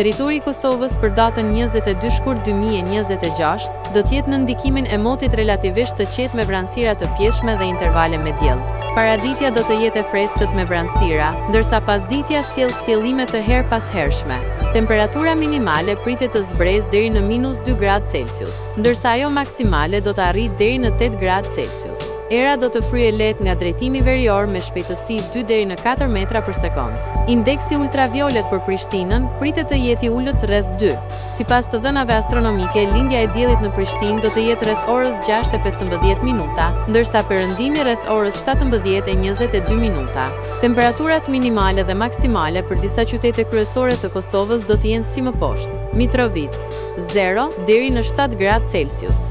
Territori i Kosovës për datën 22 shkurt 2026 do të jetë nën ndikimin e motit relativisht të qetë me vranësira të pjesshme dhe intervale me diell. Paraditja do të jetë e freskët me vranësira, ndërsa pasditja sjell kthjellime të herëpashershme. Temperatura minimale pritet të zbresë deri në minus 2 gradë Celsius, ndërsa ajo maksimale do të arrijë deri në 8 gradë Celsius. Era do të fryjë lehtë nga drejtimi verior me shpejtësi 2 deri në 4 metra për sekondë. Indeksi ultraviolet për Prishtinën pritet të jetë i ulët rreth 2. Sipas të dhënave astronomike, lindja e diellit në Prishtinë do të jetë rreth orës 6:15 minuta, ndërsa perëndimi rreth orës 17:22 minuta. Temperaturat minimale dhe maksimale për disa qytete kryesore të Kosovës do të jenë si më poshtë: Mitrovicë, 0 deri në 7 gradë Celsius.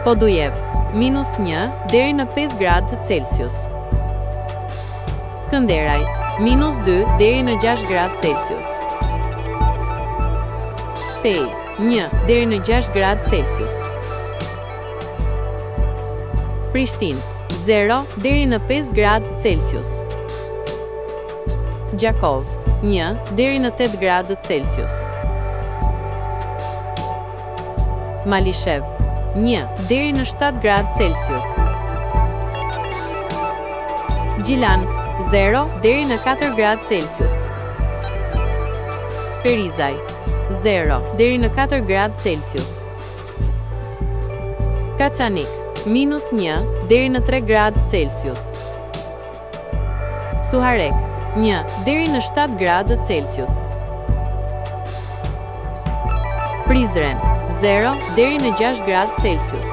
Podujevë, minus 1 deri në 5 gradë Celsius. Skënderaj, minus 2 deri në 6 gradë Celsius. Pejë, 1 deri në 6 gradë Celsius. Prishtinë, 0 deri në 5 gradë Celsius. Gjakovë, 1 deri në 8 gradë Celsius. Malishevë, 1 deri në 7 gradë Celsius. Gjilan, 0 deri në 4 gradë Celsius. Ferizaj, 0 deri në 4 gradë Celsius. Kaçanik, minus 1 deri në 3 gradë Celsius. Suharekë, 1 deri në 7 gradë Celsius. Prizren, 0 deri në 6 gradë Celsius.